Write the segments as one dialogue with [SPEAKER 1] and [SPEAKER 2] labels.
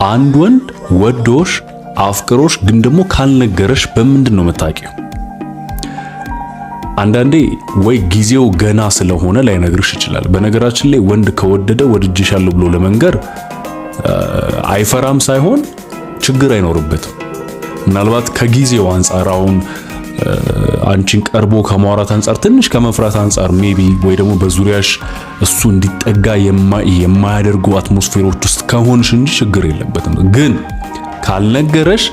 [SPEAKER 1] አንድ ወንድ ወዶሽ አፍቅሮሽ ግን ደግሞ ካልነገረሽ በምንድን ነው የምታውቂው? አንዳንዴ ወይ ጊዜው ገና ስለሆነ ላይነግርሽ ይችላል። በነገራችን ላይ ወንድ ከወደደ ወድጄሻለሁ ብሎ ለመንገር አይፈራም ሳይሆን ችግር አይኖርበትም። ምናልባት ከጊዜው አንጻር፣ አሁን አንቺን ቀርቦ ከማውራት አንጻር፣ ትንሽ ከመፍራት አንጻር maybe፣ ወይ ደግሞ በዙሪያሽ እሱ እንዲጠጋ የማያደርጉ atmosphere ኦች ውስጥ ከሆንሽ እንጂ ችግር የለበትም። ግን ካልነገረሽ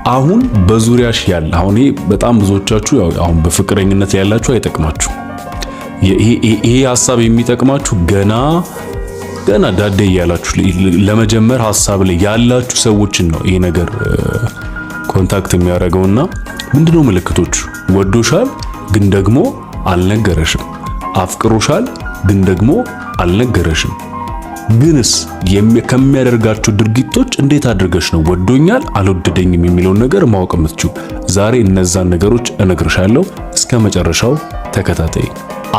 [SPEAKER 1] አሁን በዙሪያሽ ያለ፣ አሁን ይሄ በጣም ብዙዎቻችሁ አሁን በፍቅረኝነት ያላችሁ አይጠቅማችሁ። ይሄ ሀሳብ የሚጠቅማችሁ ገና ገና ዳዴ እያላችሁ ለመጀመር ሀሳብ ላይ ያላችሁ ሰዎችን ነው ይሄ ነገር contact የሚያደርገውና ምንድነው ምልክቶቹ? ወዶሻል ግን ደግሞ አልነገረሽም። አፍቅሮሻል ግን ደግሞ አልነገረሽም። ግንስ ከሚያደርጋቸው ድርጊቶች እንዴት አድርገሽ ነው ወዶኛል አልወደደኝም የሚለውን ነገር ማወቅ የምትችይው? ዛሬ እነዛን ነገሮች እነግርሻለሁ። እስከ መጨረሻው ተከታተይ።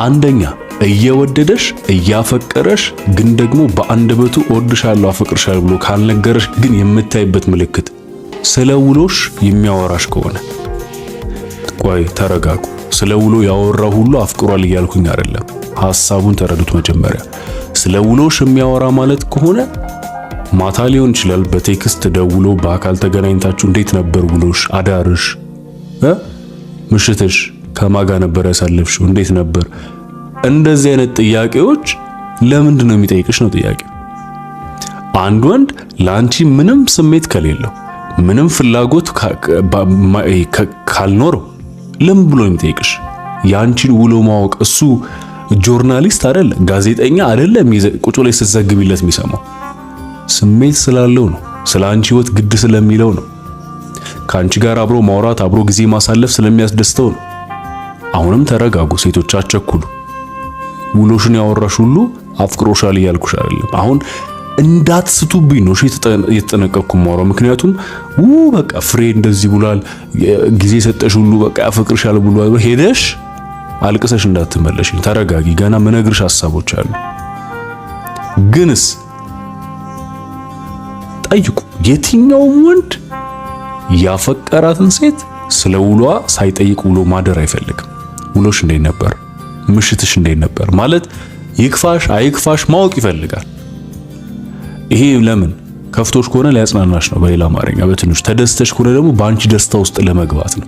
[SPEAKER 1] አንደኛ፣ እየወደደሽ እያፈቀረሽ ግን ደግሞ በአንደበቱ እወድሻለሁ አፈቅርሻለሁ ብሎ ካልነገረሽ ግን የምታይበት ምልክት ስለ ውሎሽ የሚያወራሽ ከሆነ። ቆይ ተረጋጉ። ስለ ውሎ ያወራ ሁሉ አፍቅሯል እያልኩኝ አይደለም። ሐሳቡን ተረዱት መጀመሪያ። ስለ ውሎሽ የሚያወራ ማለት ከሆነ ማታ ሊሆን ይችላል፣ በ text ደውሎ፣ በአካል ተገናኝታችሁ እንዴት ነበር ውሎሽ፣ አዳርሽ፣ ምሽትሽ ከማን ጋር ነበር ያሳለፍሽው፣ እንዴት ነበር? እንደዚህ አይነት ጥያቄዎች ለምንድን ነው የሚጠይቅሽ ነው ጥያቄ። አንድ ወንድ ለአንቺ ምንም ስሜት ከሌለው፣ ምንም ፍላጎት ካልኖረው ለምን ብሎ ነው የሚጠይቅሽ? የአንቺን ውሎ ማወቅ፣ እሱ journalist አይደለ፣ ጋዜጠኛ አይደለ፣ ቁጭ ላይ ስትዘግቢለት የሚሰማው ስሜት ስላለው ነው። ስለ አንቺ ህይወት ግድ ስለሚለው ነው። ከአንቺ ጋር አብሮ ማውራት፣ አብሮ ጊዜ ማሳለፍ ስለሚያስደስተው ነው። አሁንም ተረጋጉ ሴቶች፣ አትቸኩሉ። ውሎሽን ያወራሽ ሁሉ አፍቅሮሻል እያልኩሽ አይደለም። አሁን እንዳትስቱብኝ ነው የተጠነቀቅኩ የማወራው። ምክንያቱም በቃ ፍሬ እንደዚህ ብሏል፣ ጊዜ ሰጠሽ ሁሉ በቃ ያፈቅርሻል ብሏል፣ ሄደሽ አልቅሰሽ እንዳትመለሽ። ተረጋጊ። ገና ምነግርሽ ሀሳቦች አሉ። ግንስ ጠይቁ። የትኛውም ወንድ ያፈቀራትን ሴት ስለ ውሏ ሳይጠይቅ ውሎ ማደር አይፈልግም። ውሎሽ እንዴት ነበር? ምሽትሽ እንዴት ነበር? ማለት ይክፋሽ አይክፋሽ ማወቅ ይፈልጋል። ይሄ ለምን? ከፍቶሽ ከሆነ ሊያጽናናሽ ነው፣ በሌላ አማርኛ በትንሹ። ተደስተሽ ከሆነ ደግሞ በአንቺ ደስታ ውስጥ ለመግባት ነው።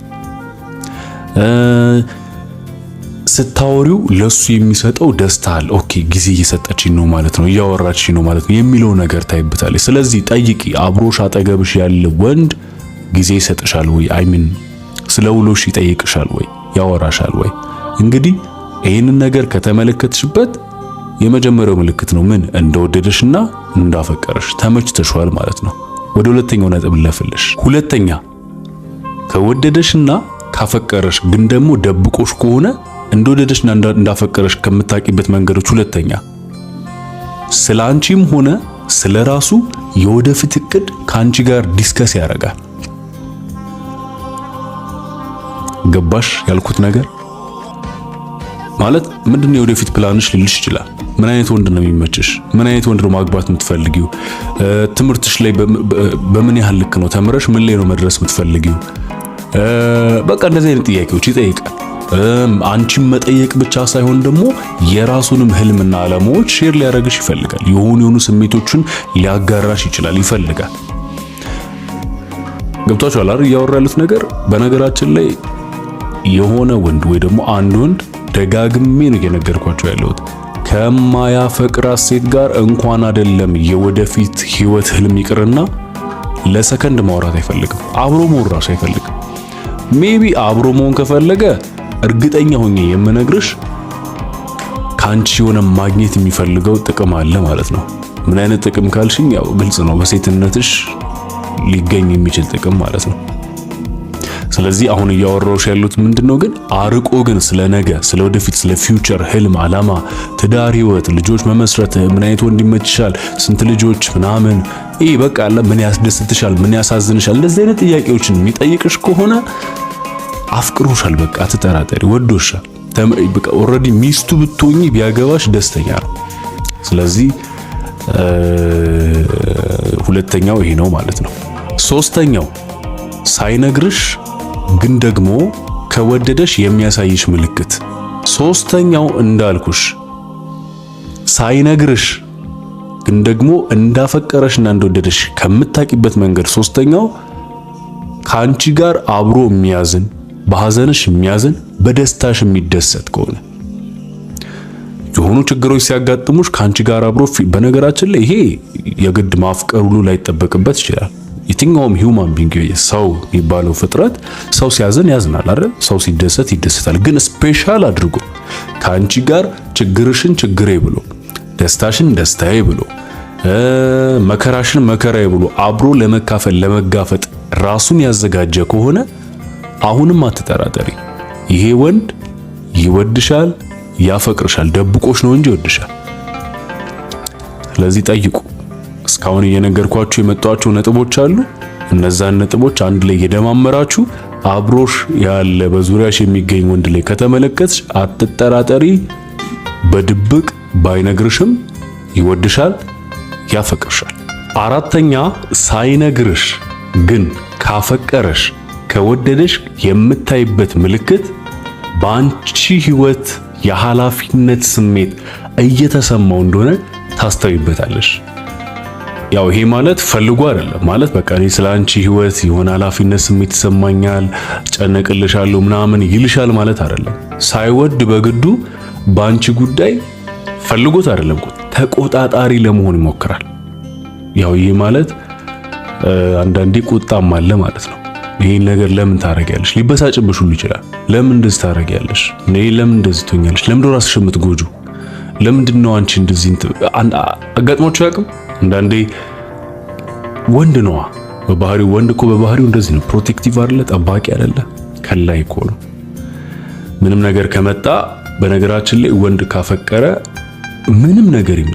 [SPEAKER 1] ስታወሪው ለሱ የሚሰጠው ደስታ አለ። Okay፣ ጊዜ እየሰጠችኝ ነው ማለት ነው፣ እያወራችኝ ነው ማለት ነው የሚለው ነገር ታይበታለች። ስለዚህ ጠይቂ። አብሮሽ አጠገብሽ ያለ ወንድ ጊዜ ይሰጥሻል ወይ? I mean ስለ ውሎሽ ይጠይቅሻል ወይ? ያወራሻል ወይ? እንግዲህ ይህንን ነገር ከተመለከትሽበት የመጀመሪያው ምልክት ነው፣ ምን እንደወደደሽና እንዳፈቀረሽ፣ ተመችተሽዋል ማለት ነው። ወደ ሁለተኛው ነጥብ ልለፍልሽ። ሁለተኛ፣ ከወደደሽና ካፈቀረሽ ግን ደግሞ ደብቆሽ ከሆነ እንደወደደሽና እንዳፈቀረሽ ከምታውቂበት መንገዶች ሁለተኛ፣ ስለ አንቺም ሆነ ስለ ራሱ የወደፊት እቅድ ከአንቺ ጋር discuss ያደርጋል። ገባሽ ያልኩት ነገር? ማለት ምንድነው የወደፊት ፕላንሽ ሊልሽ ይችላል። ምን አይነት ወንድ ነው የሚመችሽ? ምን አይነት ወንድ ነው ማግባት የምትፈልጊው? ትምህርትሽ ላይ በምን ያህል ልክ ነው ተምረሽ ምን ላይ ነው መድረስ የምትፈልጊው? በቃ እንደዚህ አይነት ጥያቄዎች ይጠይቃል። አንቺን መጠየቅ ብቻ ሳይሆን ደግሞ የራሱንም ህልምና ዓላማዎች share ሊያደርግሽ ይፈልጋል። የሆኑ የሆኑ ስሜቶችን ሊያጋራሽ ይችላል፣ ይፈልጋል። ገብቷችኋል አይደል? እያወራ ያሉት ነገር። በነገራችን ላይ የሆነ ወንድ ወይ ደግሞ አንድ ወንድ፣ ደጋግሜ ነው እየነገርኳቸው ያለሁት፣ ከማያፈቅራት ሴት ጋር እንኳን አይደለም የወደፊት ህይወት ህልም ይቅርና ለሰከንድ ማውራት አይፈልግም። አብሮ መሆን ራሱ አይፈልግም። Maybe አብሮ መሆን ከፈለገ እርግጠኛ ሆኜ የምነግርሽ ካንቺ የሆነ ማግኘት የሚፈልገው ጥቅም አለ ማለት ነው። ምን አይነት ጥቅም ካልሽኝ ያው ግልጽ ነው፣ በሴትነትሽ ሊገኝ የሚችል ጥቅም ማለት ነው። ስለዚህ አሁን እያወራሁሽ ያሉት ምንድነው ግን አርቆ ግን ስለ ነገ፣ ስለ ወደፊት፣ ስለ future ህልም፣ አላማ፣ ትዳር፣ ህይወት፣ ልጆች መመስረት፣ ምን አይነት ወንድ ይመችሻል፣ ስንት ልጆች ምናምን፣ ይሄ በቃ አለ፣ ምን ያስደስትሻል፣ ምን ያሳዝንሻል፣ እንደዚህ አይነት ጥያቄዎችን የሚጠይቅሽ ከሆነ አፍቅሮሻል። በቃ አትጠራጠሪ፣ ወዶሻል። በቃ already ሚስቱ ብትሆኚ፣ ቢያገባሽ ደስተኛ ነው። ስለዚህ ሁለተኛው ይሄ ነው ማለት ነው። ሶስተኛው ሳይነግርሽ ግን ደግሞ ከወደደሽ የሚያሳይሽ ምልክት። ሶስተኛው እንዳልኩሽ ሳይነግርሽ ግን ደግሞ እንዳፈቀረሽና እንደወደደሽ ከምታቂበት መንገድ ሶስተኛው ከአንቺ ጋር አብሮ የሚያዝን፣ በሐዘንሽ የሚያዝን፣ በደስታሽ የሚደሰት ከሆነ፣ የሆኑ ችግሮች ሲያጋጥሙሽ ከአንቺ ጋር አብሮ፣ በነገራችን ላይ ይሄ የግድ ማፍቀር ሁሉ ላይጠበቅበት ይችላል። የትኛውም human being፣ ሰው የሚባለው ፍጥረት ሰው ሲያዝን ያዝናል አይደል? ሰው ሲደሰት ይደሰታል። ግን special አድርጎ ከአንቺ ጋር ችግርሽን ችግሬ ብሎ፣ ደስታሽን ደስታዬ ብሎ፣ መከራሽን መከራዬ ብሎ አብሮ ለመካፈል ለመጋፈጥ ራሱን ያዘጋጀ ከሆነ አሁንም አትጠራጠሪ፣ ይሄ ወንድ ይወድሻል፣ ያፈቅርሻል። ደብቆሽ ነው እንጂ ይወድሻል። ስለዚህ ጠይቁ። እስካሁን እየነገርኳችሁ የመጧቸው ነጥቦች አሉ። እነዛን ነጥቦች አንድ ላይ እየደማመራችሁ አብሮሽ ያለ በዙሪያሽ የሚገኝ ወንድ ላይ ከተመለከትሽ አትጠራጠሪ፣ በድብቅ ባይነግርሽም ይወድሻል፣ ያፈቅርሻል። አራተኛ፣ ሳይነግርሽ ግን ካፈቀረሽ ከወደደሽ የምታይበት ምልክት በአንቺ ህይወት የኃላፊነት ስሜት እየተሰማው እንደሆነ ታስተውይበታለሽ። ያው ይሄ ማለት ፈልጎ አይደለም፣ ማለት በቃ እኔ ስለ አንቺ ህይወት የሆነ ኃላፊነት ስሜት ይሰማኛል፣ ጨነቅልሻለሁ ምናምን ይልሻል ማለት አይደለም። ሳይወድ በግዱ በአንቺ ጉዳይ ፈልጎት አይደለም፣ ተቆጣጣሪ ለመሆን ይሞክራል። ያው ይሄ ማለት አንዳንዴ ቁጣም አለ ማለት ነው። ይሄን ነገር ለምን ታረጊያለሽ? ሊበሳጭብሽ ሁሉ ይችላል። ለምን እንደዚህ ታረጊያለሽ? እኔ ለምን እንደዚህ ትሆኛለሽ? ለምን ራስሽ የምትጎጂው? ለምንድን ነው አንቺ እንደዚህ አጋጥሟችሁ አያውቅም? አንዳንዴ ወንድ ነዋ በባህሪው፣ ወንድ እኮ በባህሪው እንደዚህ ነው። Protective አይደለ? ጠባቂ አይደለ? ከላይ እኮ ነው። ምንም ነገር ከመጣ፣ በነገራችን ላይ ወንድ ካፈቀረ ምንም ነገር ይምጣ